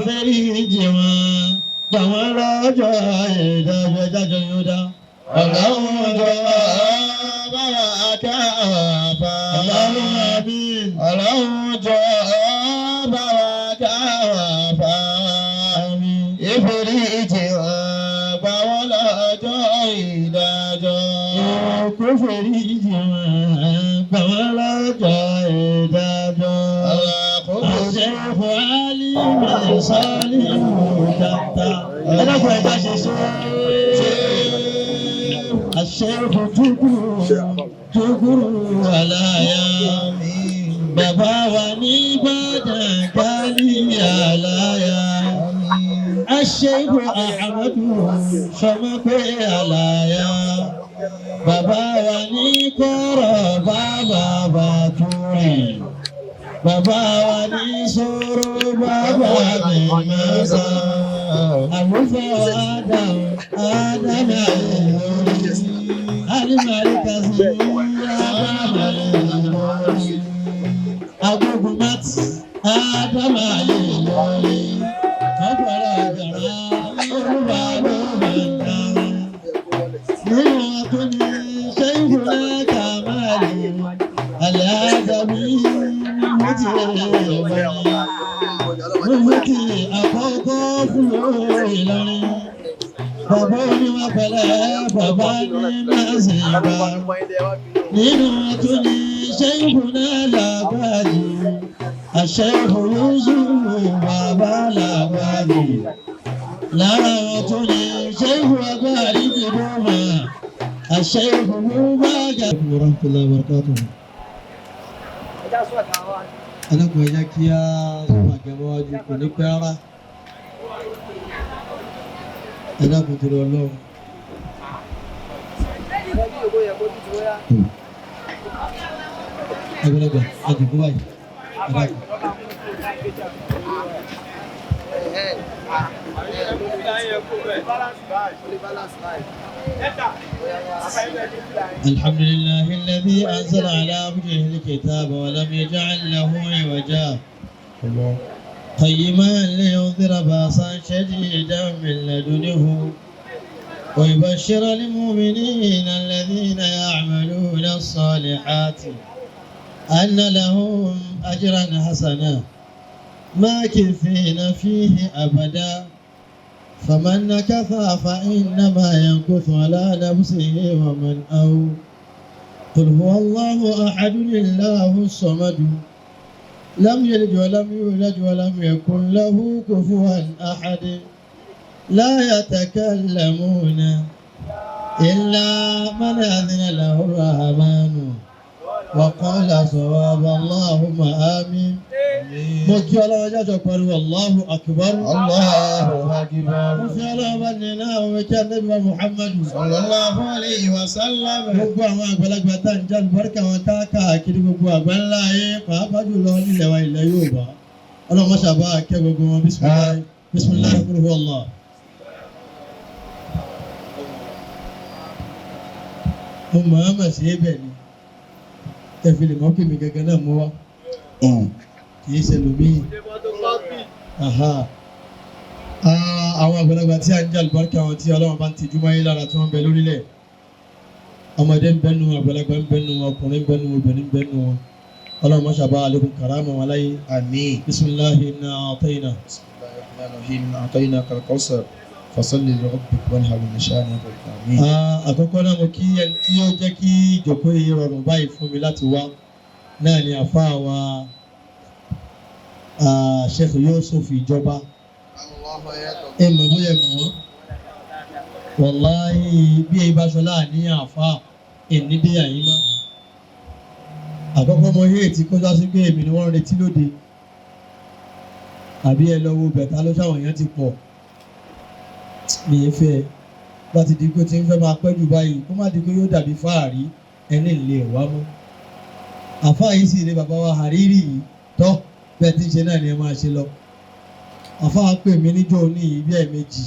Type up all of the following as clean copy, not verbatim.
fẹ́rí jì wọ́n gbà wọ́n lọ́jọ́ ìdájọ́ ìdájọ́ yóò dá. Ọlọ́run jọ̀ọ́ bá wa kẹ́ àwọn àfáà. Allahumma àmín. Ọlọ́run jọ̀ọ́ bá wa kẹ́ àwọn àfáà. Àmín. Ìforíjì wọn gbà wọ́n lọ́jọ́ ìdájọ́. Kó fẹ́rí jì wọ́n gbà wọ́n lọ́jọ́ ìdájọ́. Àṣẹ́fù Álímì Sálímù Kàtà. Ẹ dákun ẹja ṣe ṣe. Àṣẹ́fù Túkúrú Túkúrú Àlàyé. Bàbá wa ní Ìbàdàn Gálí Àlàyé. Àṣẹ́fù Àhàmàdù Sọmọ́pẹ́ Àlàyé. Bàbá wa ní Kọ́rọ̀ bàbá Bàtúrì. Bàbá wa ní sọ̀rọ̀ bàbá mi mẹ́ta. Àlùfáà Adam Adam Àlèlórí. Alimari Kazi Adam Àlèlórí. Agogo Mat Adam Àlèlórí. Ọ̀pọ̀lọpọ̀ àgbàrá olúwa ló máa ń dára. Nínú ọdún ní Ṣéhùnà Kàmáàlì Àlàáfíà Mùtì Mùtì àkọ́kọ́ fún Ìlọrin. Bàbá oníwà pẹ̀lẹ́ bàbá ní Màsìbà. Nínú ọdún ní Ṣéhùnà Làgbàjì. Àṣẹ́hù Yúsùfù bàbá Làgbàjì. Lára ọdún ní Ṣéhù Agbárí Dìbò Àṣẹ́hù Múbàgà. Warahmatullahi wabarakatuh. Alákùn ẹja kí á sọ àgẹ̀mọ́wájú kò ní pẹ́ rárá. Ẹ dákun torí Ọlọ́run. Ẹgbẹ́lẹ́gbẹ́ àjòkó báyìí. Ẹ dákun. الحمد لله الذي أنزل على عبده الكتاب ولم يجعل له عوجا قيما لينذر بأسا شديدا من لدنه ويبشر المؤمنين الذين يعملون الصالحات أن لهم أجرا حسنا ماكثين فيه أبدا فمن نكث فإنما ينكث على نفسه ومن أو قل هو الله أحد الله الصمد لم يلد ولم يولد ولم يكن له كفوا أحد لا يتكلمون إلا من أذن له الرحمن وقال صواب اللهم آمين. Mo kí ọlọ́wọ́ jájọ pẹ̀lú Allahu Akbar. Allahu Akbar. Mo fi ọlọ́wọ́ bá ní náà wọ́n kí Ànábì wa Muhammadu. Sallallahu alayhi wa sallam. Gbogbo àwọn àgbàlagbà tá à ń jáde bárkà wọn káàkiri gbogbo àgbáńlá ayé pàápàá jùlọ nílẹ̀ wa ilẹ̀ Yorùbá. Ọlọ́mọ ṣàbá kẹ́ gbogbo wọn bisimilahi bisimilahi kúrú Allah. Mo mọ̀ ọ́n sí ibẹ̀ ni. Ẹ fi lè mọ́ kí mi gẹ́gẹ́ náà mú wá. Kì í ṣe lòmíì. Aha. Àwọn àgbàlagbà tí a ń jẹ́ àlùbáríkà wọn tí Ọlọ́run bá ń tijú máyé lára tí wọ́n ń bẹ lórílẹ̀. Ọmọdé ń bẹ́nu wọn, àgbàlagbà ń bẹ́nu wọn, ọkùnrin ń bẹ́nu wọn, obìnrin ń bẹ́nu wọn. Ọlọ́run máa ṣàbá àlékún kàrámà wọn láyé. Àmín. Bisimilahi inna a'tayna. Bismillahir rahmanir rahim. A'tainaka al-kawthar fasalli li rabbika wanhar inna shani'aka Àmín. Àkọ́kọ́ náà mo kí ẹni tí ó jẹ́ kí ìjókòó yìí rọrùn báyìí fún mi láti wá náà ni àfáà wa Sheikh Yusuf Ìjọba. Ẹ mọ̀ bóyá ẹ mọ̀ wọ́n. Wàláhì bí ẹ bá ṣọlá ní àfáà ìnídé àyín mọ́. Àkọ́kọ́ mo yé ètí kó sásí pé èmi ni wọ́n ń retí lóde. Àbí ẹ lọ wo bẹ̀tà ló ṣàwọn èèyàn ti pọ̀. Mi ì fẹ́ bá ti di pé tí ń fẹ́ máa pẹ́ jù báyìí kó má di pé yóò dàbí fáàrí ẹni lè wá mọ́. Àfáà yìí sì ni bàbá wa Hariri yìí tọ́ bẹ́ẹ̀ tí ń ṣe náà ni ẹ máa ṣe lọ. Àfáà pè mí níjọ́ òní yìí bí ẹ̀ẹ̀mejì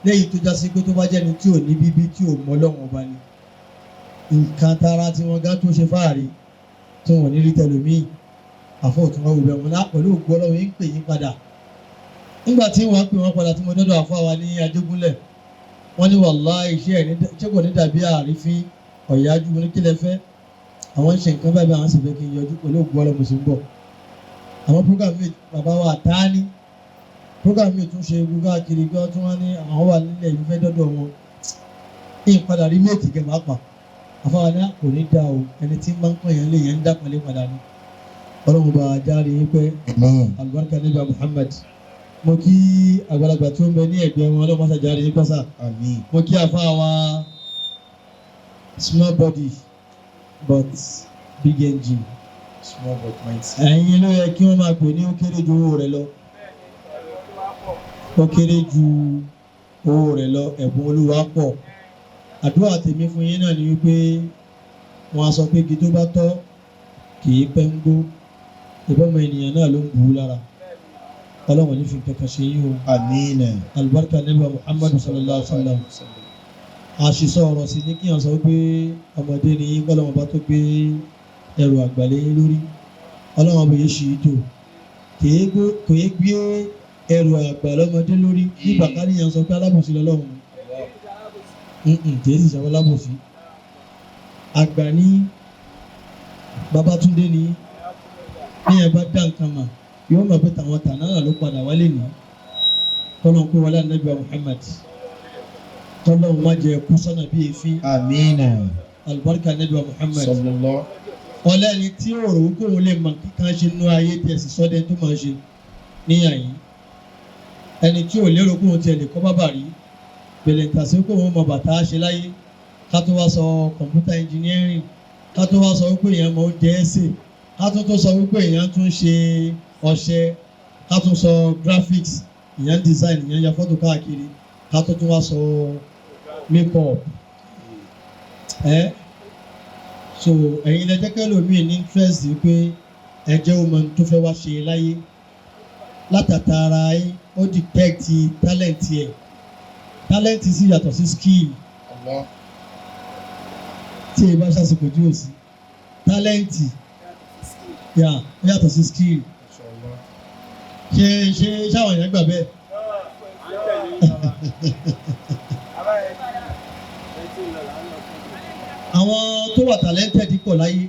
lẹ́yìn tó já sí pé tó bá jẹ́ni tí ò ní bíbí tí ò mọ Ọlọ́run ọba ni. Nǹkan tara tí wọ́n gá tó ṣe fáàrí tí wọ́n ní rí tẹlòmíì. Àfọ̀ òtún wá wùbẹ̀ wọn pẹ̀lú ògbó Ọlọ́run yín pè yín padà. Nígbà tí wọ́n pè wọ́n padà tí mo dọ́dọ̀ àfa wa ní Ajégúnlẹ̀, wọ́n ní wàláhì, iṣẹ́ ẹ̀ ṣé kò ní dàbí àrífín ọ̀yájú? Mo ní kí lẹ fẹ́? Àwọn ń ṣe nǹkan báyìí, àwọn sì fẹ́ kí n yọjú. Pẹ̀lú ògùn ọlọ́mọ sí ń bọ̀. Àwọn program mi, bàbá wa àtàní program mi tún ṣe gbogbo káàkiri gbọ́ tí wọ́n ní àwọn wà nílẹ̀ yìí, fẹ́ dọ́dọ̀ wọn ní ìpadà rí méèkì gẹ̀ máa pa àfáwọn ní kò ní dá o. Ẹni tí máa ń pọ̀ yẹn lè yẹn ń dá pẹ̀lẹ́ padà ní. Ọlọ́run bá járe yín pẹ́. Alibarika nígbà Muhammad. Mo kí àgbàlagbà tó ń bẹ ní ẹ̀gbẹ́ wọn, ọlọ́run mọ́sá járe yín pẹ́sà. Àmín. Mo kí àfáà wa, small body but big engine. Small but mighty. Ẹ̀yin ló yẹ kí wọ́n máa pè ní ó kéré ju owó rẹ̀ lọ, ó kéré ju owó rẹ̀ lọ. Ẹ̀bùn Olúwa pọ̀. Àdúrà tèmi fún yín náà ni wípé wọ́n á sọ pé igi tó bá tọ́ kì í pẹ́ ń gbó. Ìbọ̀mọ ènìyàn náà ló ń bù ú lára. Ọlọ́run ní fi kankan ṣe yín o. Àmín. Alibarika nígbà Muhammadu sallallahu alaihi wa sallam. Àṣìṣọ ọ̀rọ̀ sí ní kíyàn sọ pé ọmọdé ni yín, kọ́lọ́mọ bá tó gbé ẹrù àgbàlẹ̀ yín lórí. Ọlọ́run ọba yìí ṣì í tò kìí gbé ẹrù àgbà lọ́mọdé lórí. Bí bàkárì yẹn sọ pé alábòsí lọ́lọ́run, kìí sì ṣàwọn alábòsí. Àgbà ní Babátúndé ní ní ẹ bá dá nǹkan mà, yóò mọ̀ pé tàwọn tàná ló padà wálé ní kọ́lọ́n kó wọlé Ànábì wa Muhammad, kọ́lọ́n má jẹ́ kú sọ́nà bí èéfín. Àmín. Alibarika Ànábì wa Muhammad. Sallallahu. Ọlẹ́ni tí ó rò ó kóun lè mọ kíkan ṣe nínú ayé tí ẹ sì sọ́dẹ tó máa ṣe níyà yìí, ẹni tí ò lérò kóun tiẹ̀ lè kọ́ bábà rí pèlè tàṣí kóun mọ bàtà ṣe láyé, ká tó wá sọ computer engineering, ká tó wá sọ wípé èèyàn mọ oúnjẹ ẹ̀ sè, ká tó tó sọ wípé èèyàn tún ṣe ọṣẹ, ká tó sọ graphics, èèyàn design, èèyàn ya fọ́tò káàkiri, ká tó tún wá sọ make up ẹ. So ẹ̀yin lẹ jẹ́ kẹ́lòmíì ní interest pé ẹ jẹ́ ọmọ tó fẹ́ wá ṣe láyé látàtàrà yín, ó detect talent ẹ̀. Talent sì yàtọ̀ sí skill. Allah. Tí ẹ bá ṣàṣìkò tí ò sí talent yà, ó yàtọ̀ sí skill. Inshallah. Ṣé ṣáwọn èèyàn gbà bẹ́ẹ̀? Àwọn tó wà talented pọ̀ láyé.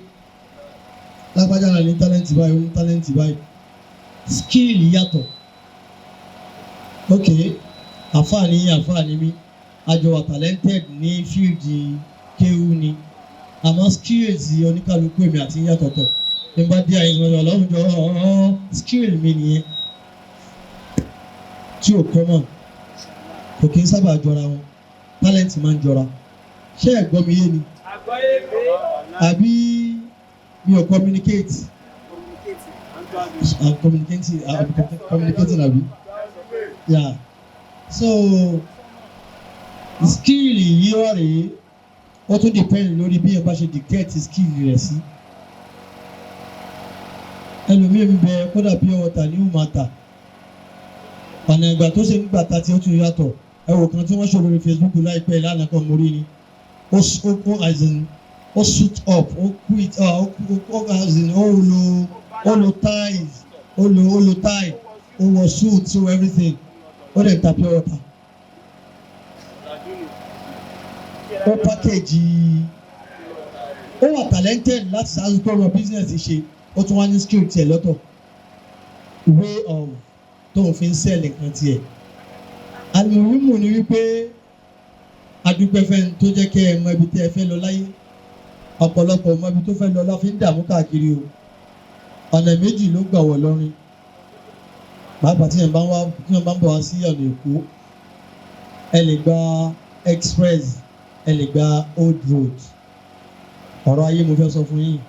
Lágbájá náà ní talent báyìí, ó ní talent báyìí. Skill yàtọ̀. Ok, àfààní àfààní mi àjọ wà talented ní field kéwú ni, àmọ́ skills oníkálukú èmi àti yàtọ̀tọ̀. Ní bá dé àyè ìgbọ̀nsẹ̀ ọlọ́run jọ, skill mi nìyẹn tí ò common, kò kí ń sábà jọra wọn. Talent máa ń jọra. Ṣé ẹ gbọ́ mi yé ni àbí mi ò communicate? I'm communicating, I'm communicating àbí? Yeah. So skill yìí wà rèé, ó tún depend lórí bí ẹ bá ṣe dictate skill rẹ̀ sí. Ẹlòmíì ń bẹ, kódà pure water ní ó máa tà, ọ̀nà ìgbà tó ṣe ń gbà ta tí ó tún yàtọ̀. Ẹ wò kan tí wọ́n ṣòro lórí Facebook láìpẹ́ lánàá kan, mo rí ni ó as in ó suit up, ó quit, ó as in ó lo ties, ó lo tie, ó wọ suit, so everything, ó dẹ̀ ta pure water. Ó package, ó wà talented láti ṣáájú tó rọ business ṣe. Ó tún wá ní skill tiẹ̀ lọ́tọ̀, way of tóun fi ń sell nǹkan tiẹ̀. Àlùmímù ni wípé adúpẹ́fẹ́ tó jẹ́ kẹ́ ẹ mọ ibi tí ẹ fẹ́ lọ láyé. Ọ̀pọ̀lọpọ̀ mọ ibi tó fẹ́ lọ lọ́ fi ń dààmú káàkiri o. Ọ̀nà méjì ló gbà wọ̀ lọ́rin, pàápàá tí yẹn bá ń bọ̀ wá sí ọ̀nà Èkó. Ẹ lè gba express, ẹ lè gba old road. Ọ̀rọ̀ ayé mo fẹ́ sọ fún yín.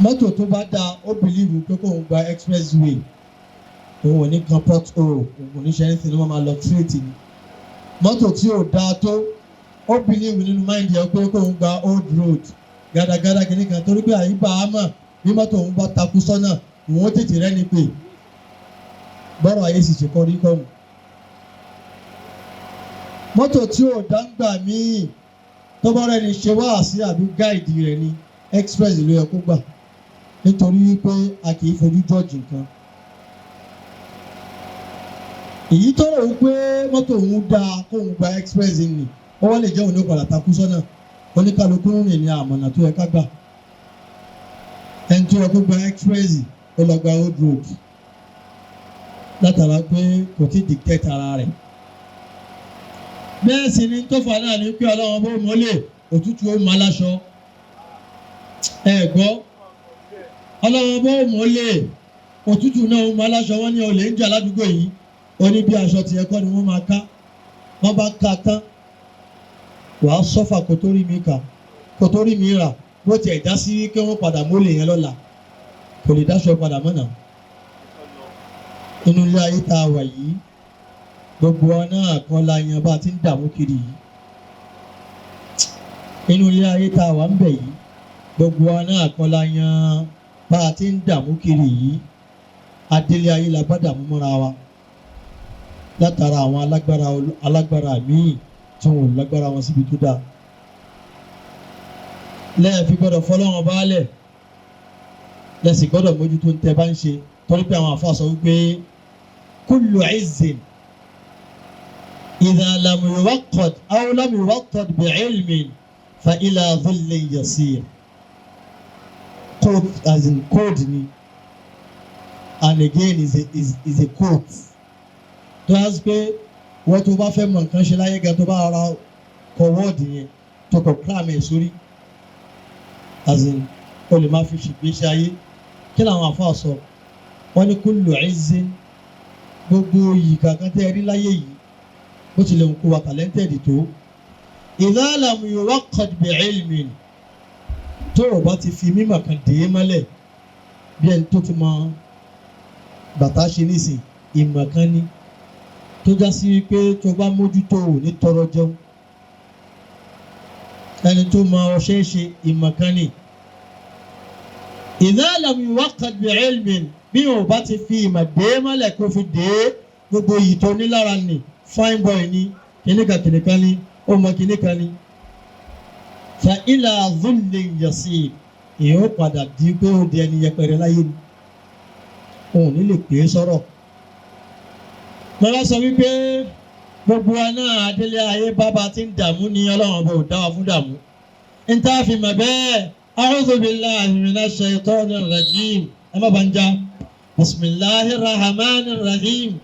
Mọ́tò tó bá dáa, ó believe pé kóun gba expressway, òun ò ní kan pothole, òun ò ní ṣe anything, ló máa lọ straight ni. Mọ́tò tí ò dáa tó, ó believe nínú mind yẹn pé kóun gba old road, gàdàgàdà kìíní kan, torí pé àyíbá á mọ̀ bí mọ́tò òun bá takú sọ́nà, òun ó tètè rẹ́ni pé bọ́rọ̀ ayé sì ṣe kọ́ rí kọ́hún. Mọ́tò tí ò dá ń gbà míì, tó bá rẹ́ni ṣe wáàsí àbí guide rẹ̀ ni, express ló yẹ kó gbà, nítorí wípé a kì í fojú judge nǹkan. Èyí tó rò ó pé mọ́tò òun dáa kóun gba express ni, ó wọ́n lè jẹ́ òun ní padà takú sọ́nà. Oníkálukú ń rìn ní àmọ̀nà tó yẹ ká gbà. Ẹni tó yẹ kó gba express, ó lọ gba old road látara pé kò tí dictate ara rẹ̀. Bẹ́ẹ̀ sì ni tó fà náà ní pé Ọlọ́run bó mọ́lẹ̀, òtútù ó máa láṣọ. Ẹ gbọ́, Ọlọ́run bó mọ́lẹ̀, òtútù náà ó máa láṣọ. Wọ́n ní olè ń jà ládùúgbò yìí, ó ní bí aṣọ tiẹ̀ kọ́ ni wọ́n máa ká. Wọ́n bá ká tán, wàá sọ́fà kó tó rí mi kà, kó tó rí mi rà. Bó tiẹ̀ já sí kí wọ́n padà mọ́lẹ̀ yẹn lọ́la, kò lè dáṣọ padà mọ́nà. Inú ilé ayé tá a wà yìí, gbogbo wa náà kọ́ la yan bá a ti ń dààmú kiri yìí. Inú ilé ayé tá a wà ń bẹ̀ yìí, gbogbo wa náà kọ́ la yan bá a ti ń dààmú kiri yìí. Adélé ayé la bá dààmú mọ́ra wa látara àwọn alágbára, alágbára míì tí wọn ò lágbára wọn síbi tó dáa. Lẹ́ẹ̀fi gbọ́dọ̀ fọlọ́wọn baálẹ̀, lẹ́sìn gbọ́dọ̀ mójútó ń tẹ́ bá ń ṣe, torí pé àwọn àfa sọ wípé kullu izzin idha lam yuwaqqad aw lam yuwattad bi'ilmin fa ila dhullin yasir. Code, as in code ni, and again is a quote tó yà sí pé wọ́n tó bá fẹ́ mọ nǹkan ṣe láyé gan, tó bá ara kọ wọ́ọ̀dì yẹn, tó kọ cram ẹ̀ sórí, as in o lè máa fi ṣègbésí ayé. Kí làwọn àfa sọ? Wọ́n ní kullu izzin, gbogbo yìí kankan tẹ́ ẹ rí láyé yìí, bó tilẹ̀ ń kó wa talented tó, idha lam yuwaqqad bi'ilmin, tó o bá ti fi mímọ̀ kan dè é mọ́lẹ̀, bí ẹni tó ti mọ bàtà ṣe nísìn, ìmọ̀ kan ní tó já sí wípé tó bá mójútó, ò ní tọrọ jẹun. Ẹni tó mọ ọṣẹ ṣe, ìmọ̀ kan ní. Idha lam yuwaqqad bi'ilmin, bí o bá ti fi ìmọ̀ dè é mọ́lẹ̀, kó fi dè é, gbogbo yìí tó ní lára nì, fine boy ni, kìnìkan kìnìkan ni, ó mọ kìnìkan ni, fa ila dhullin yasir, èèyàn ó padà di pé ó di ẹni yẹpẹrẹ láyé ni, òun ní lè pè é sọ̀rọ̀. Lọ́lá sọ wípé gbogbo wa náà adélé ayé bábà tí ń dààmú ní. Ọlọ́run ọba ò dá wa fún dààmú. N tá a fi mọ̀ bẹ́ẹ̀, a'udhu billahi minash shaitanir rajim. Ẹ má bàa ń já. Bismillahir rahmanir rahim,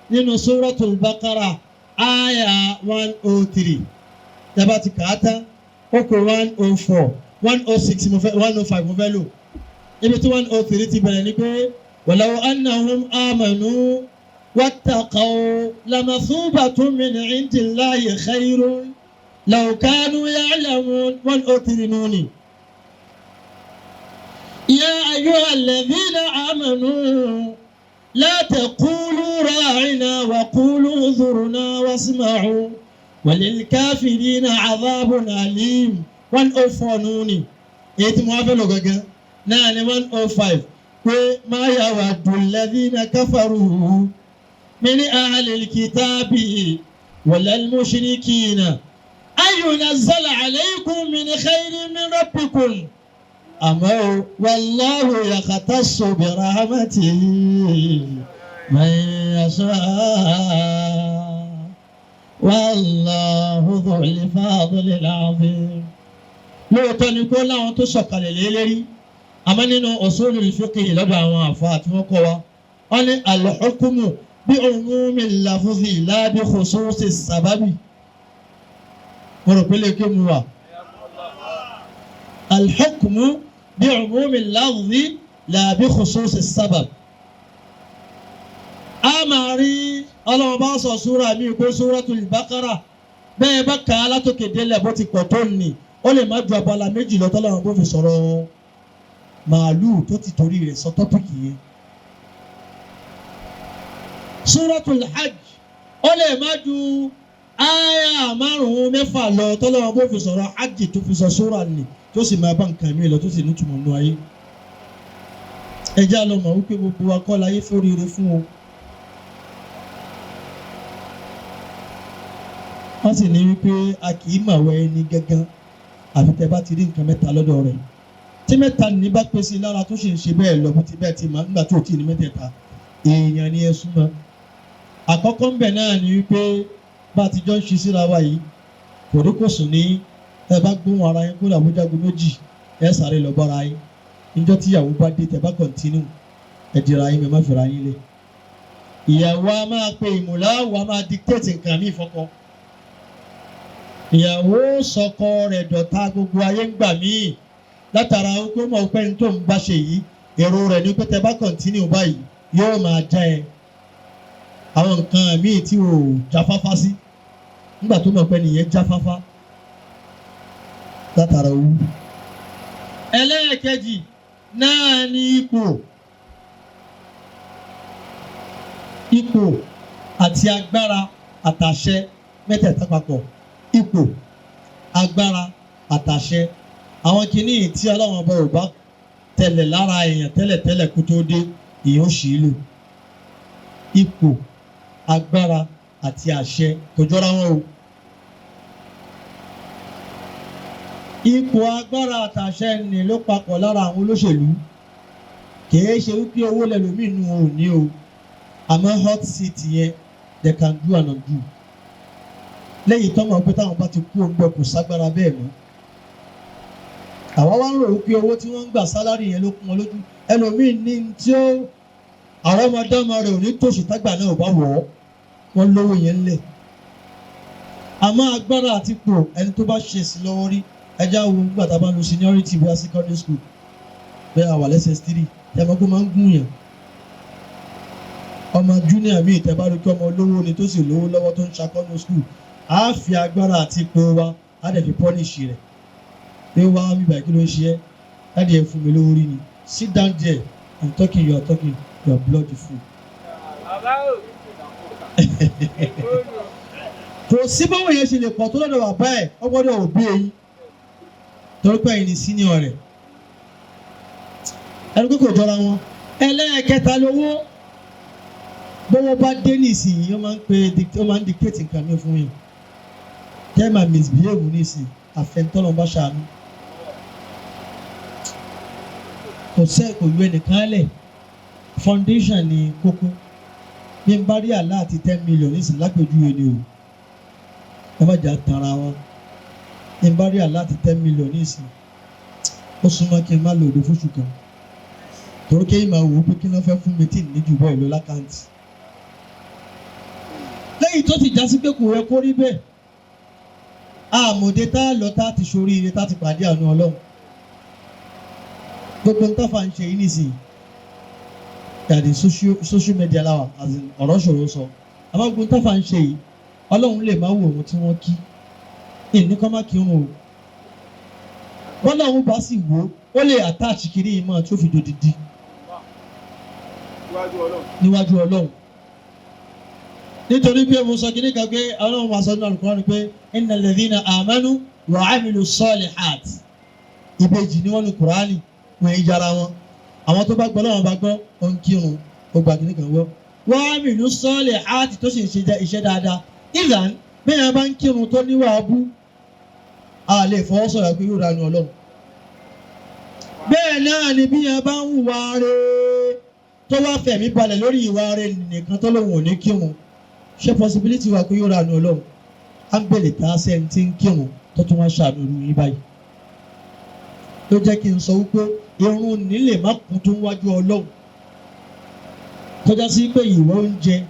nínú suratul Baqara, aya 103. Tẹ́ bá ti kà á tán, ó kó 104, 106 mo fẹ́, 105 mo fẹ́ lò. Ibi tí 103 ti bẹ̀rẹ̀ ni pé walaw annahum amanu wattaqaw lamathubatun min indillahi khayrun law kanu ya'lamun. 103 nùní. Ya ayyuhal ladhina amanu la taqulu ra'ina wa qulu unzurna wasma'u walilkafirina adhabun alim. 104 nùní. Èyí tí mo wá fẹ́ lò gangan náà ni 105, pé ma yawaddu alladhina kafaru min ahlil kitabi walal mushrikina an yunazzala alaykum min khayrin min rabbikum. Àmọ́ o, wallahu yakhtassu bi rahmatihi man yasha wallahu dhul fadlil azim. Lóòótọ́ ni kó láwọn tó sọ̀kalẹ̀ lé lérí, àmọ́ nínú usulul fiqh lọ́dọ̀ àwọn àfa tí wọ́n kọ́ wa, wọ́n ní al-hukmu bi umumi lafzi la bi khususi sababi. Mo rò pé lè ké mu wa. Al-hukmu bi umumi lafzi la bi khususi sabab. A máa rí Ọlọ́run bá sọ súra mi pé Suratul Baqara, bẹ́ẹ̀ bá kà á látòkè délẹ̀, bó ti pọ̀ tó nì, ó lè má ju abala méjì lọ tọ́lọ́run bó fi sọ̀rọ̀ màálùú tó ti torí rẹ̀ sọ topic yẹn. Suratul Hajj, ó lè má ju áyà márùn-ún mẹ́fà lọ tọ́lọ́run bó fi sọ̀rọ̀ hajj tó fi sọ súra nì, tó sì máa bá nǹkan mi lọ, tó sì nítumọ̀ nù ayé. Ẹ já lọ mọ̀ wípé gbogbo wa kọ́ láyé fóríire fún o. Wọ́n sì ní wípé a kì í màwẹ́ ẹni gángan àfi tẹ́ bá ti rí nǹkan mẹ́ta lọ́dọ̀ rẹ̀. Tí mẹ́ta ní bá pèsè lára, tó sì ń ṣe bẹ́ẹ̀ lọ bó ti bẹ́ẹ̀ ti máa nígbà tó tí ì ní mẹ́tẹ̀ẹ̀ta, èèyàn ni ẹ súnmọ́. Àkọ́kọ́ ń bẹ̀ náà ni wípé bá a ti jọ ń ṣe síra wa yìí, kòríkòsùn ní ẹ bá gbóhùn ara yín kódà bó jágo méjì, ẹ sáré lọ bára yín. Níjọ́ tí ìyàwó bá dé, tẹ bá continue, ẹ dira yín, ẹ má fira yín lé. Ìyàwó a máa pe ìmùláwò, a máa dictate nǹkan míì fọ́kọ. Ìyàwó sọkọ rẹ̀ dọ̀tá gbogbo ayé ń gbà míì látara wípé mọ̀ pé ní tó ń bá ṣe yìí, èrò rẹ̀ ní pé tẹ bá continue báyìí, yóò máa já ẹ àwọn nǹkan míì tí o jáfáfá sí nígbà tó mọ̀ pé nìyẹn jáfáfá látara owó. Ẹlẹ́ẹ̀kejì náà ní ipò, ipò àti agbára àtàṣẹ mẹ́tẹ̀ẹ̀ta papọ̀. Ipò, agbára àtàṣẹ, àwọn kìíní tí Ọlọ́run ọba ò bá tẹ̀lẹ̀ lára èèyàn tẹ́lẹ̀tẹ́lẹ̀ kó tó dé, èèyàn ó ṣì í lò. Ipò, agbára àti àṣẹ kò jọra wọn o. Ipò, agbára àtàṣẹ ni ló papọ̀ lára àwọn olóṣèlú. Kìí ṣe wípé owó lẹ́lòmíì nù ò ní o, àmọ́ hot seat yẹn, they can do and undo. Lẹ́yìn tọ́mọ̀ pé táwọn bá ti kú òun bẹ́ẹ̀, kò ságbára bẹ́ẹ̀ mọ́. Àwa wá ń rò wípé owó tí wọ́n ń gbà, salary yẹn, ló kún wọn lójú. Ẹlòmíì ní tí ó àwọn ọmọdéọmọ rẹ̀ ò ní tòṣì tágbà náà ò bá wọ̀ ọ́, wọ́n lówó yẹn ńlẹ̀. Àmọ́ agbára àti ipò, ẹni tó bá ṣe sí lọ́wọ́ rí, ẹjá wo nígbà tá a bá ń lo seniority, bóyá secondary school, bóyá wà lẹ́sẹ̀ three, ẹ mọ̀ pé máa ń gún yàn. Ọmọ junior míì, tẹ́ bá rí pé ọmọ olówó ni tó sì lówó lọ́wọ́ tó ń ṣakọ́nù school, á fi agbára àti ipò wa, á dẹ̀ fi punish rẹ̀ pé wá bíbá, kí ló ń ṣe ẹ́? Daddy ẹ̀ fún mi lówó rí ni. Sit down there, I'm talking, you are talking, you are bloody fool. Bàbá o. Kò sí báwọn yẹn ṣe lè pọ̀ tó lọ́dọ̀ bàbá ẹ̀, ó gbọ́dọ̀ òbí eyín torí pé ẹ̀yin ni senior rẹ̀. Ẹni pé kò jọra wọn. Ẹlẹ́ẹ̀kẹta lówó. Bówó bá dé nísìnyí, ó máa ń pe, ó máa ń dictate nǹkan mi fún yín tẹ́ máa misbehave nísìnyí, àfẹnutọ́lọ́ bá ṣàánú. Kò sẹ́, kò yọ ẹnìkan lẹ̀. Foundation ni kókó. Bí n bá rí àlá àti 10 million nísìnyí lápèjúwe ni o, ẹ má jà tanra wa, bí n bá rí àlá àti 10 million nísìnyí, ó súnmọ́ kí n má lò òde fóṣù kan, torí kéyìn máa wò ó pé kí ló fẹ́ fún mi tí ní jù bẹ́ẹ̀ lọ l'account, lẹ́yìn tó ti já sí pé kò yẹ kó rí bẹ́ẹ̀. Àmọ̀dé tá a lọ, tá a ti ṣoríire, tá a ti pàdé àánú Ọlọ́run, gbogbo ń tọ́fà ń ṣe yìí nísìnyí yàtì social media láwà, as in ọ̀rọ̀ ṣòro sọ, àmọ́ gbogbo ń tọ́fà ń ṣe yìí, Ọlọ́run lè má wo òun tí wọ́n kí ìní kọ́ má kírun o. Bọ́lọ́run bá sì wò ó, lè attach kiri yìí mọ́ tó fi dòdìdí níwájú Ọlọ́run, nítorí pé mo sọ kíní kan pé Ọlọ́run wa sọ nínú Al-Qur'an pé innal ladhina amanu wa amilu salihat. Ìbejì ni wọ́n ní Kùránì, wọ́n ń yára wọn. Àwọn tó bá gbọ́ lọ́wọ́ bá gbọ́, ó ń kírun, ó gba kíní kan gbọ́, wa amilu salihat, tó sì ń ṣe iṣẹ́ dáadáa. Ìlànà bẹ́ẹ̀ bá ń kírun tó níwà abú, a lè fọwọ́ sọ̀rọ̀ pé yóò ranu Ọlọ́run. Bẹ́ẹ̀ náà ni bí yẹn bá ń hùwà rẹ̀, tó wá fẹ̀mí balẹ̀ lórí ìwà rẹ̀ nìkan, tó lóun ò ní kírun, ṣé possibility wà pé yóò ranu Ọlọ́run? Á ń bèlè tá a sẹ́ni tí ń kírun tó tún wá ṣàánú irú yín báyìí. Ló jẹ́ kí n sọ wípé irun nílè má kún tó ń wájú Ọlọ́run, kọjá sí pé ìwọ oúnjẹ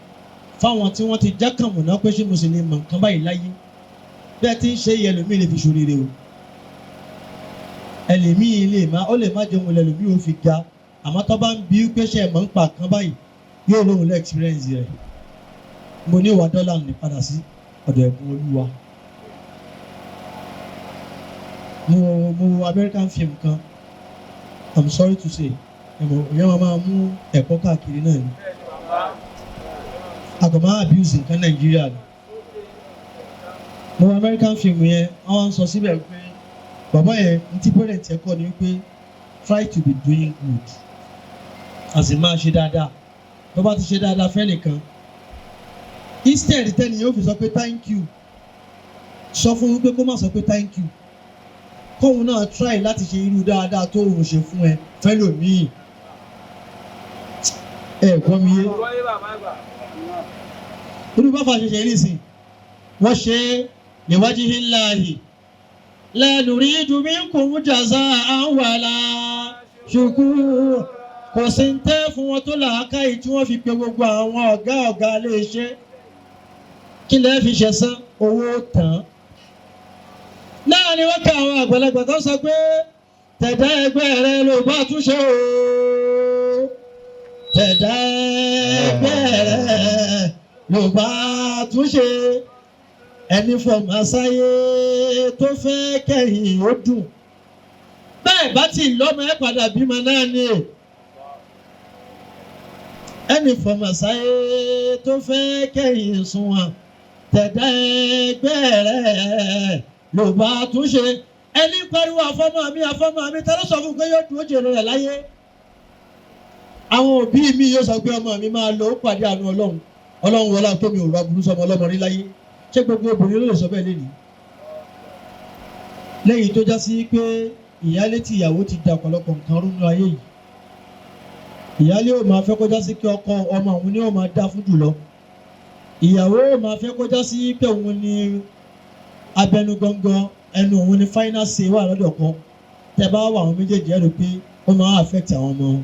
fáwọn tí wọ́n ti jákàmùná pé ṣé mo sì lè mọ nǹkan báyìí láyé. Bẹ́ẹ̀ tí ń ṣe yẹ, ẹlòmíì lè fi ṣoríire o. Ẹlòmíì lè má, ó lè má jẹun, ẹlòmíì ò fi ga, àmọ́ tó bá ń bí pé ṣe mọ̀ ń pa nǹkan báyìí, yóò lóhùn lẹ́ experience rẹ̀. Mo ní ìwà dọ́là ní padà sí ọ̀dọ̀ ẹ̀bùn Olúwa. Mo wo American film kan, I'm sorry to say, ẹ̀mọ̀ ìyẹn máa máa mú ẹ̀kọ́ káàkiri náà ni. A kò máa abuse nǹkan Nàìjíríà ni. Mo wo American film yẹn, wọ́n wá ń sọ síbẹ̀ pé bàbá yẹn ní tí parent ẹ̀ kọ́ ni wípé try to be doing good, as in máa ṣe dáadáa. Tó bá ti ṣe dáadáa fẹ́ nìkan, instead tẹ́ni yóò fi sọ pé thank you, sọ fún wípé kó má sọ pé thank you, kóun náà try láti ṣe irú dáadáa tó òun ṣe fún ẹ fẹ́lòmíì. Ẹ gbọ́ mi yé? Irú bá fa ṣẹṣẹ nísìn, wọ́n ṣe liwajhillahi la nuridu minkum jaza'an wala shukura. Kò sí ń tẹ́ fún wọn tó làákàyè tí wọ́n fi pe gbogbo àwọn ọ̀gá ọ̀gá iléeṣẹ́. Kí lẹ́ fi ṣẹ̀san owó tán? Náà ni wọ́n ka àwọn àgbàlagbà tó sọ pé tẹ̀dá ẹgbẹ́ rẹ ló bá túnṣe o. Tẹ̀dá ẹgbẹ́ rẹ ló bá túnṣe. Ẹni fọmọ sáyé tó fẹ́ kẹ́yìn ó dùn. Bẹ́ẹ̀ bá ti lọ́mọ ẹ padà bímọ náà ni o. Ẹni fọmọ sáyé tó fẹ́ kẹ́yìn sunwọ̀n. Tẹ̀dá ẹgbẹ́ rẹ ló bá túnṣe. Ẹni pariwo àfọmọ mi àfọmọ mi ta ló sọ fún pé yóò dúró jèrè rẹ̀ láyé. Àwọn òbí mi yóò sọ pé ọmọ mi máa lọ ó pàdé àánú Ọlọ́run. Ọlọ́run wọlé àtọ́ mi ò rọ aburú sọmọ ọlọ́mọ rí láyé. Ṣé gbogbo obìnrin ló lè sọ bẹ́ẹ̀ lénìí? Lẹ́yìn tó já sí pé ìyálé tí ìyàwó ti da ọ̀pọ̀lọpọ̀ nǹkan rú nínú ayé yìí. Ìyálé ò máa fẹ́ kó já sí pé ọkọ ọmọ òun ni ó máa dá fún jùlọ. Ìyàwó ò máa fẹ́ kó já sí pé òun ni abẹnugangan, ẹnu òun ni final say wà lọ́dọ̀ kan. Tẹ bá wà àwọn méjèèjì ẹ rò pé ó máa affect àwọn ọmọ wọn.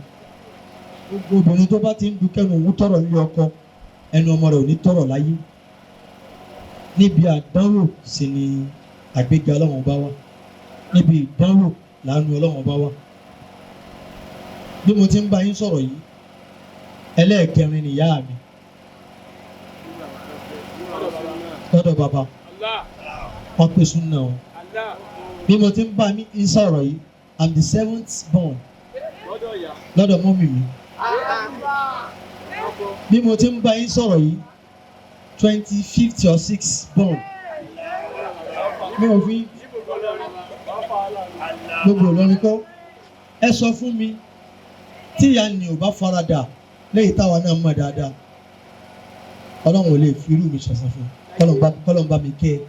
Gbogbo obìnrin tó bá ti ń du kẹ́nu òun tọrọ nílé ọkọ, ẹnu ọmọ rẹ̀ ò ní tọrọ láyé. Níbi àdánwò sì ni àgbéga Ọlọ́run bá wà. Níbi ìdánwò làánú Ọlọ́run bá wà. Bí mo ti ń bá yín sọ̀rọ̀ yìí, ẹlẹ́ẹ̀kẹrin ni ìyá mi. Lọ́dọ̀ bàbá, wọ́n pè súnà o. Bí mo ti ń bá yín sọ̀rọ̀ yìí, I'm the seventh born lọ́dọ̀ mọ́mì mi. Bí mo ti ń bá yín sọ̀rọ̀ yìí, 25th or 6th born. Mi ò fi gbogbo Ìlọrin kọ́. Ẹ sọ fún mi tí ìyá ni ò bá farada lẹ́yìn táwa náà mọ̀ dáadáa. Ọlọ́run ò lè fi irú mi ṣẹ̀san fún un. Kọ́lọ́n bá mi kẹ́ ẹ.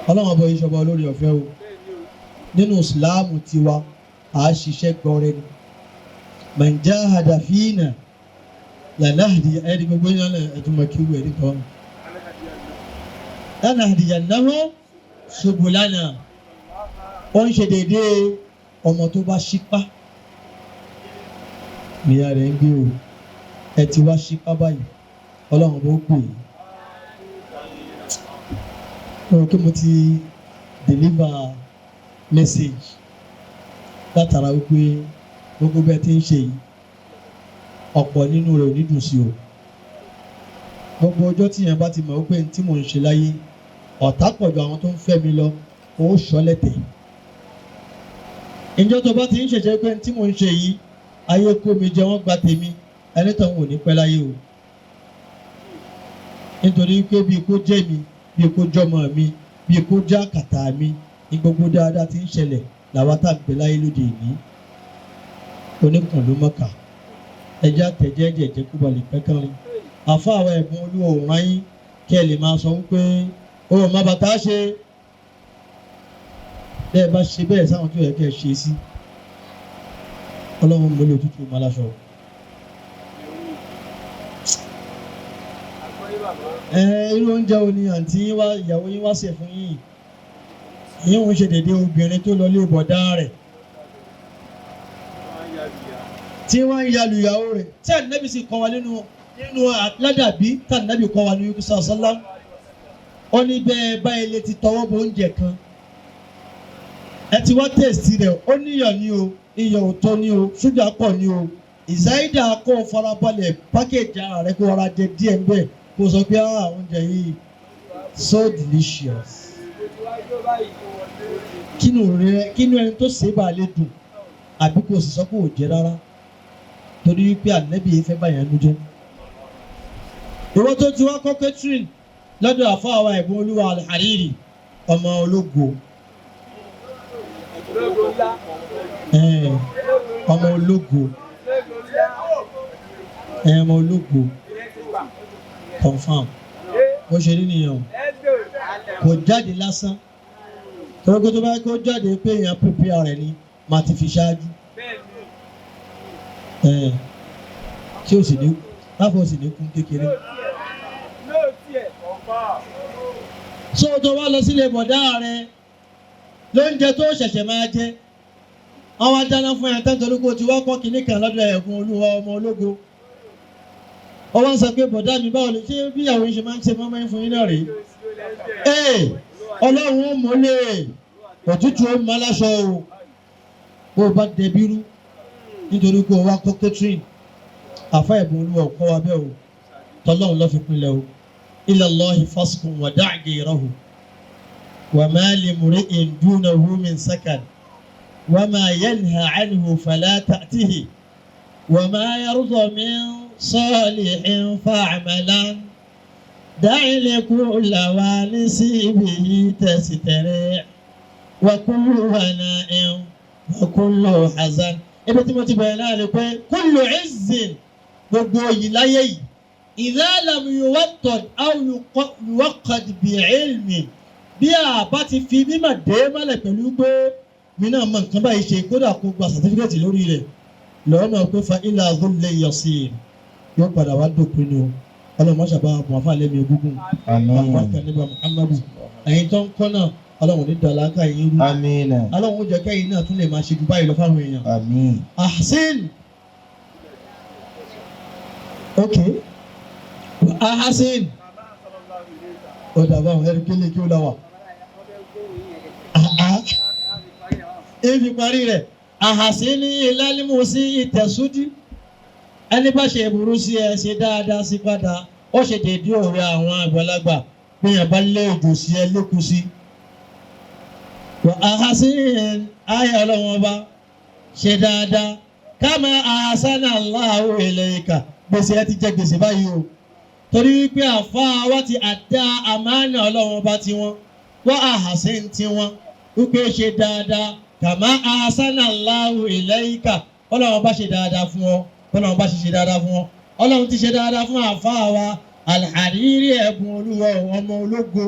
Ọlọ́run ọba ìṣọba olórí ọ̀fẹ́ o. Nínú Ìsìláàmù tiwa, à á ṣiṣẹ́ gbọrẹ ni. Man jahada fina lanahdi ẹni gbogbo yẹn lẹ ẹtùmọ̀ kí wù ẹni kọ́. Lanahdiyannahu subulana. Ó ń ṣe déédéé ọmọ tó bá ṣípá. Ìyá rẹ̀ ń gbé o. Ẹ ti wá ṣípá báyìí. Ọlọ́run bó gbè é. Mo rò pé mo ti deliver message látara wípé gbogbo bẹ́ẹ̀ tí ń ṣe yìí, ọ̀pọ̀ nínú rẹ̀ ò ní dùn sí o. Gbogbo ọjọ́ tí yẹn bá ti mọ̀ wípé tí mò ń ṣe láyé, ọ̀tá pọ̀ ju àwọn tó ń fẹ́ mi lọ, ó ṣọlẹ̀tẹ̀. Ìjọ tó bá ti ń ṣẹ̀ṣẹ̀ pé tí mò ń ṣe yìí, ayé kó mi jẹ, wọ́n gba tèmi, ẹni tó ń wò ní pẹ́ láyé o. Nítorí pé bí kò jẹ́ mi, bí kò jọmọ mi, bí kò já kàtà mi, ní gbogbo dáadáa tí ń ṣẹlẹ̀ làwa tá à ń bẹ láyé lóde ìní. Oníkùn ló mọ̀ọ́kà. Ẹja tẹ̀jẹ́jẹ̀ jẹ́ kó balẹ̀ pẹ́ kánrin. Àfa àwọn ẹ̀bùn olúwo òun yín kí ẹ lè máa sọ wípé o ò mọ bàtà ṣe. Bẹ́ẹ̀ bá ṣe bẹ́ẹ̀ sáwọn tó yẹ kí ẹ ṣe sí. Ọlọ́run mo lè tútù mọ́ aláṣọ. Ẹ irú oúnjẹ wo ni àǹtí yín wá ìyàwó yín wá sè fún yín? Ìyẹn òun ṣe dédé obìnrin tó lọ lé bọ̀dá rẹ̀. Tí wọ́n ń yalu ìyàwó rẹ̀. Tí ànábì sì kọ́ wa nínú ládàbí tí ànábì kọ́ wa ní Yusuf Sálá. Ó ní bẹ́ẹ̀ báyìí lè ti tọwọ́ bọ oúnjẹ kan. Ẹ ti wá tẹ̀sí rẹ̀, ó níyọ̀ ní o, iyọ̀ ò tó ní o, ṣúgà pọ̀ ní o. Ìsáyídà kó o farabalẹ̀ pákéjì ara rẹ̀ kó o ra jẹ díẹ̀ ńbẹ̀ kó o sọ pé ah oúnjẹ yìí so delicious. Kínú rẹ kínú ẹni tó ṣe é bá lè dùn àbí kó o sì sọ pé ò jẹ rárá torí wípé ànábì yìí fẹ́ báyẹn nu jẹ́. Ìwọ tó ti wá kọ́ catherine lọ́dọ̀ àfọwọ́ ẹ̀bùn olúwa Al-Hariri ọmọ ológo. Ọmọ ológo. Ọmọ ológo. Confirm. Bó ṣe rí nìyẹn o. Kò jáde lásán. Torí pé tó bá kó jáde pé èèyàn prepare rẹ̀ ni màá ti fi ṣáájú. Tí o sì ní láfọ̀ sì ní kún kékeré. So tó wá lọ sílé bọ̀dá rẹ lóúnjẹ tó ṣẹ̀ṣẹ̀ máa jẹ, àwọn adáná fún ẹ tán torí kó o ti wá kọ́ kinní kan lọ́dọ̀ ẹ̀gbọ́n olúwa ọmọ ológo. Ó wá ń sọ pé bọ̀dá mi, báwo lè ṣé bí ìyàwó yín ṣe máa ń ṣe mọ́mọ́ fún yín náà rèé? Ee, Ọlọ́run ó mọ́lẹ̀, òtútù ó mọ́ aláṣọ o. Bó o bá dẹbi rú nítorí pé o wá kọ́ catherine, àfa ẹ̀bùn olúwa ò kọ́ wa bẹ́ẹ̀ o. Tọ́lọ́run ló fi pinlẹ̀ o. Ila Allahi faskun wa da' ghayrahu wa ma limri'in dunahu min sakan wa ma yanha anhu fala ta'tihi wa ma yarda min salihin fa'malan da'i likulla wanisibihi tastari' wa kullu hana'in wa kullu hazan. Ibi tí mo ti bẹ̀rẹ̀ náà ni pé kullu izzin, gbogbo yìí láyé yìí, idha lam yuwattad aw yuwaqqad bi'ilmi, bí a bá ti fi mímọ̀ dé mọ́lẹ̀ pẹ̀lú pé mi náà mọ nǹkan báyìí ṣe, kódà kó gba sàtífíkẹ́tì lórí rẹ̀ lọ́wọ́ náà pé fa ila dhulli yasir, yóò padà wá dópin ni o. Ọlọ́run má ṣàbá àbùn àfa lẹ́mi ogúngún àbúrò nígbà Muhammadu. Ẹ̀yin tó ń kọ́ náà, Ọlọ́run ní dàlákà yín rú. Àmín. Ọlọ́run ó jẹ́ kẹ́yìn náà tún lè máa ṣe ju báyìí lọ fáwọn èèyàn. Àmín. Ahsin. Ok. Ahsin. Ó dàbọ̀ àwọn ẹ̀rí kélé kí ó lọ wà. Ebi parí rẹ̀. Ahsin ní ìlálímù sí ìtẹ̀súdí. Ẹni bá ṣe ìburú sí ẹ, ṣe dáadáa sí padà. Ó ṣe déédéé òwe àwọn àgbàlagbà. Bẹ́ẹ̀ bá lé òjò sí ẹ lékun sí. Wà ahsin ayé ọlọ́wọ́n bá ṣe dáadáa. Kama ahsana Allahu ilayka, gbèsè ẹ ti jẹ gbèsè báyìí o, torí wípé àfa wa ti àdá àmánà Ọlọ́run bá tiwọn wọ́n àhàsìn tiwọn wípé ṣe dáadáa kama ahsana Allahu ilayka. Ọlọ́run bá ṣe dáadáa fún ọ, Ọlọ́run bá ṣe ṣe dáadáa fún ọ, Ọlọ́run ti ṣe dáadáa fún àfa wa Al-Hariri ẹ̀bùn olúwa ọmọ ológo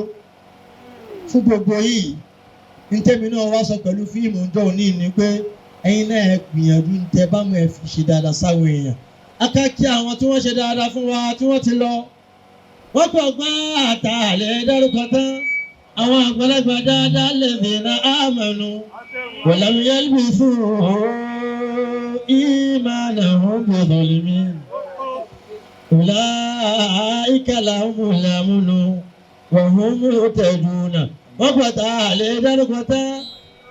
fún gbogbo yìí. Ntẹ́mi náà wá sọ pẹ̀lú fíìmù ọjọ́ òní ni pé ẹ̀yin náà ẹ gbìyànjú ntẹ bá mú ẹ fi ṣe dáadáa sáwọn èèyàn. Akáàkí àwọn tí wọ́n ṣe dáadáa fún wa tí wọ́n ti lọ, wọ́n pọ̀ gbọ́n àtàlẹ́ dárúkọ tán. Àwọn àgbàlagbà dáadáa lẹ́dínà àmọ́nù walam yalbisu imanahum bidhulmin ulaika lahumul amnu wa hum muhtaduna. Wọ́n pọ̀ tààlẹ́ dárúkọ tán.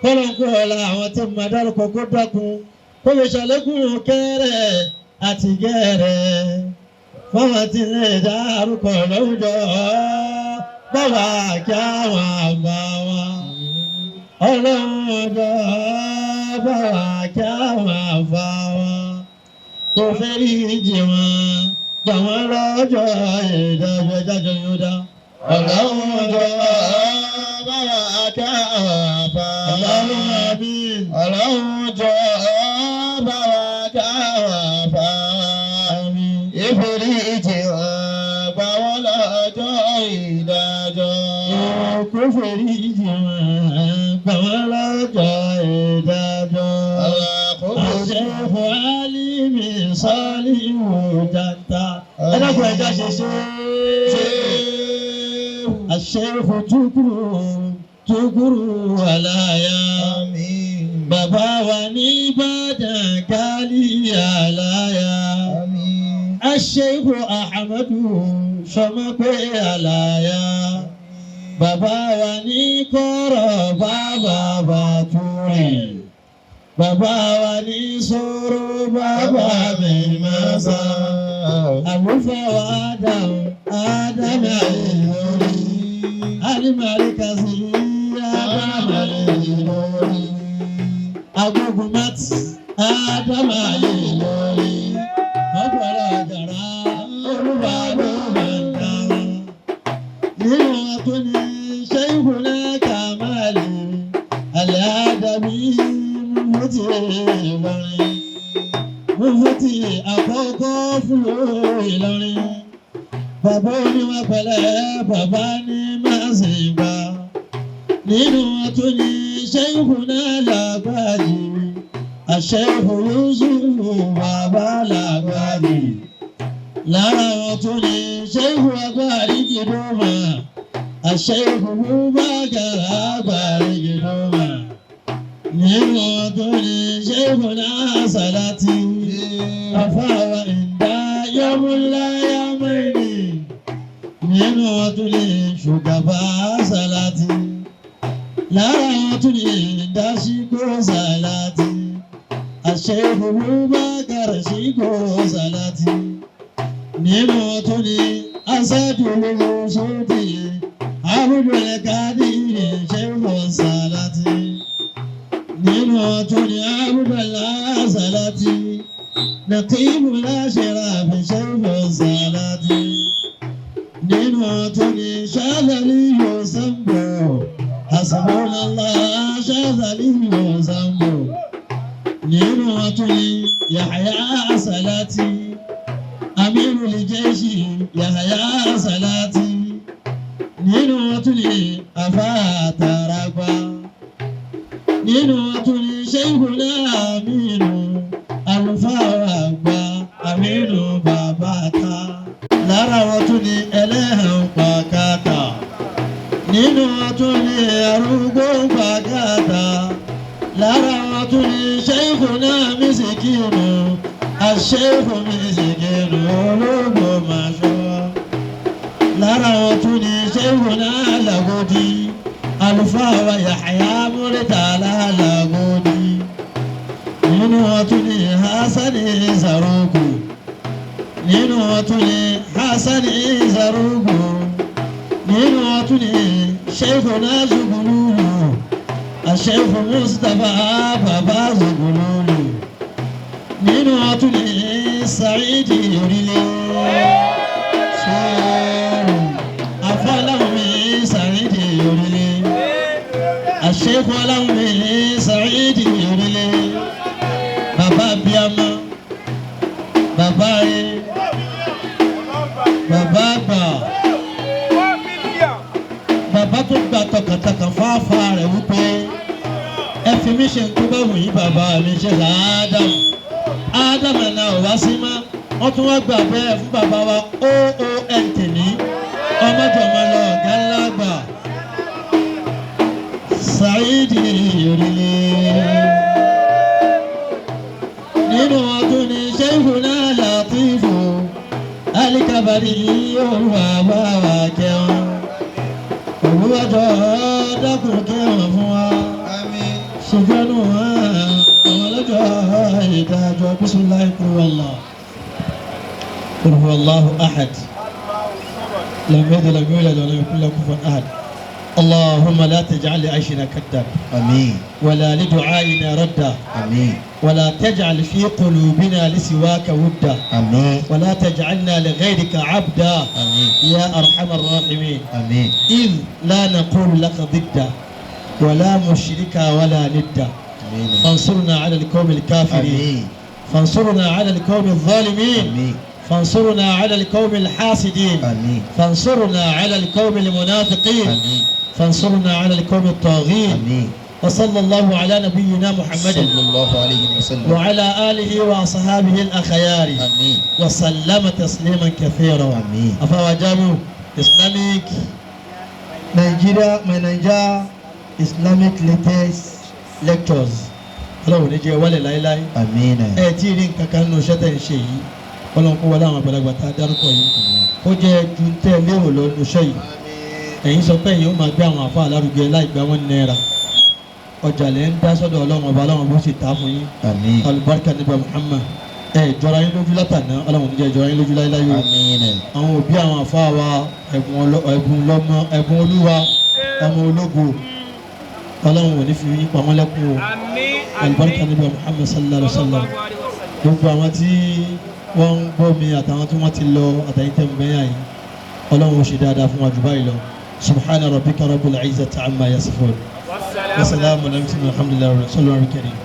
Kọ́lọ́ńkọ́ ọ̀la àwọn tí mo dárúkọ kó dákun kó fi ṣàlékún kẹrẹ àti gẹrẹ fáwọn tí lè dárúkọ lọ́jọ́ bàbá kí àwọn àgbà wa. Ọlọ́run ọjọ́ bàbá kí àwọn àgbà wa kò fẹ́ rí ìjì wọn gbà wọ́n lọ́jọ́ ìdájọ́ ìdájọ́ yóò dá. Ọlọ́run jọ báwa ká àbá. Ọlọ́run àmín. Ọlọ́run jọ báwa ká àbá. Àmín. Ìforíjì wọn gbà wọ́n lọ́jọ́ ìdájọ́. Kó forí jì wọ́n gbà wọ́n lọ́jọ́ ìdájọ́. Àṣẹ́fù Álímì Sọ́líwò Jàǹtà. Ẹ dákun, ẹja ṣe ṣe. Àṣẹ́fù Túkúrú Túkúrú Àlàyé. Àmín. Bàbá wa ní Ìbàdàn Gálí Àlàyé. Àmín. Àṣẹ́fù Àhàmọ́dù Sọmọ́pẹ́ Àlàyé. Bàbá wa ní kọ́rọ̀ bàbá bàtúrì. Bàbá wa ní sọ̀rọ̀ bàbá mi máa sá. Àlùfáà wa Ádámù Ádámù àlèlórí. Alimari kasi Ádámù àlèlórí. Agogun mat Ádámù àlèlórí. Ọ̀pọ̀lọpọ̀ àjàrà olúwa ló máa ń dára. Nínú àtúni Ṣéhùnà Kàmáàlì Àlàdàbí Mufti Ìlọrin. Mufti àkọ́kọ́ fún Ìlọrin. Bàbá oníwà pẹ̀lẹ́, bàbá ní máa sì gbà. Nínú àtúni Ṣéhùnà Làgbàjì. Àṣẹ́hù Yúsúfù bàbá Làgbàjì. Lára wọn tún ní Ṣéhù Agbárí Gidoma, Àṣẹ́hù Bubakar Agbárí Gidoma. Nínú wọn tún ní Ṣéhù náà Sàlátì, Àfáwà Ìndá Yọmúlá Yámẹ́ni. Nínú wọn tún ní Ṣùgàbá Sàlátì. Lára wọn tún ní Dásíkò Sàlátì. Àṣẹ́hù Bubakar Ṣíkò Sàlátì. Nínú tó ní aṣáájú olówó sódì Abdulkadir Ṣẹ́fọ̀ Sàlátì. Nínú tó ní Abdullah Sàlátì, Nàkíbù láṣẹra fi Ṣẹ́fọ̀ Sàlátì. Nínú tó ní Ṣáàlì yóò sàmbò, Hasbunallah Ṣáàlì yóò sàmbò. Nínú tó ní Yahya Sàlátì. Amirul Jaishi Yahya Salati. Nínú tún ní Afa Taragba. Nínú tún ní Sheikhuna Aminu, àlùfáà àgbà Aminu Bàbáta. Lára wọn tún ní ẹlẹ́hàn pàkàtà. Nínú tún ní arúgbó pàkàtà. Lára wọn tún ní Sheikhuna Misikinu, Àṣẹ́fù Misikinu ológo màṣọ. Lára wọn tún ní Sheikhuna Lagodi, àlùfáà wa Yahya Muritala Lagodi. Nínú wọn tún ní Hasani Zarugu. Nínú wọn tún ní Hasani Zarugu. Nínú wọn tún ní Sheikhuna Zugululu, Àṣẹ́fù Mustapha Bàbá Zugululu. Nínú wọn tún ní Saidi Orílẹ̀ sọ́ọ̀rù, Afọláwùmí Saidi Orílẹ̀, Àṣẹ́fù Ọláwùmí Saidi Orílẹ̀, bàbá bíamọ, bàbá rẹ, bàbá àgbà, bàbá tó gba tọkàntọkàn fáfá rẹ̀ wípé ẹ fi mí ṣe nǹkan bá wù yín. Bàbá mi ṣe Ádámù, Ádámù náà ò wá sí mọ́, wọ́n tún wá gbà bẹ́ẹ̀ fún bàbá wa oon tèmi ọmọjọmọ lọ, ọ̀gá ńlá gbà Saidi Orílẹ̀. Nínú ọdún ní Sheikhuna Latifu Alikabari, Olúwa bá wa kẹwọn, olùwàjọ dákun kẹwọn fún wa, ṣèjọ́nù àwọn ọlọ́jọ́ ìdájọ́. Bisimilahi kúrúwàlá قل هو الله أحد، لم يلد ولم يولد ولم يكن له كفوا أحد. اللهم لا تجعل لعيشنا كدا، آمين. ولا لدعائنا ردا، آمين. ولا تجعل في قلوبنا لسواك ودا، آمين. ولا تجعلنا لغيرك عبدا، آمين. يا أرحم الراحمين. آمين. إذ لا نقول لك ضدا ولا مشركا ولا ندا. آمين. فانصرنا على القوم الكافرين. آمين. فانصرنا على القوم الظالمين. آمين. فانصرنا على القوم الحاسدين. آمين. فانصرنا على القوم المنافقين. آمين. فانصرنا على القوم الطاغين. آمين. وصلى الله على نبينا محمد صلى الله عليه وسلم وعلى آله وأصحابه الأخيار آمين. وسلم تسليما كثيرا. آمين. Àfáà Jamiu, Islamic Nigeria, my Nigeria Islamic latest lectures, Ọlọ́run ní jẹ́ wálẹ̀ láéláé. آمين. Ẹ tí ì rí nǹkan kan nínú iṣẹ́ tẹ̀ ń ṣe yìí. Ọlọ́run kó wọlé àwọn àgbàlagbà tá a dárúkọ yìí, kó jẹ́ ju tẹ́ ẹ lérò lọ nínú iṣẹ́ yìí. Ẹ̀yin sọ pé ẹ̀yin ó máa gbé àwọn àfa alárugẹ láì gba 1 naira. Ọjà lẹ́ ń dá sọ́dọ̀ Ọlọ́run ọba, Ọlọ́run bó sì ta fún yín. آمين. Alùbáríkà nígbà Muhammad. Ẹ jọra yín lójú látàná, Ọlọ́run ní jẹ́ jọra yín lójú láéláé o. آمين. Àwọn òbí àwọn àfa wa, ẹ̀bùn lọ́mọ, ẹ̀bùn olúwa, ọmọ ológo, Ọlọ́run ò ní fi yín pamọ́ lẹ́kùn o. Alùbáríkà nígbà Muhammad sallallahu alayhi wa sallam. Gbogbo àwọn tí wọ́n ń gbọ́ mi àtàwọn tí wọ́n ti lọ àtàyìn tẹ̀ ń bẹ́yà yìí, Ọlọ́run ó ṣe dáadáa fún wa jù báyìí lọ. سبحان ربك رب العزة عما يصفون وسلام على المرسلين، الحمد لله رب العالمين.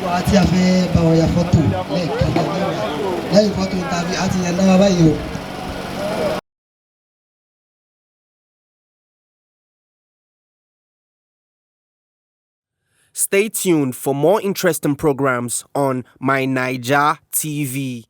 Wa tí a fẹ́ bá wọn ya fọ́tò lẹ́ẹ̀kan náà lẹ́yìn fọ́tò tàbí àti yẹn náà báyìí o. Stay tuned for more interesting programs on My Niger TV.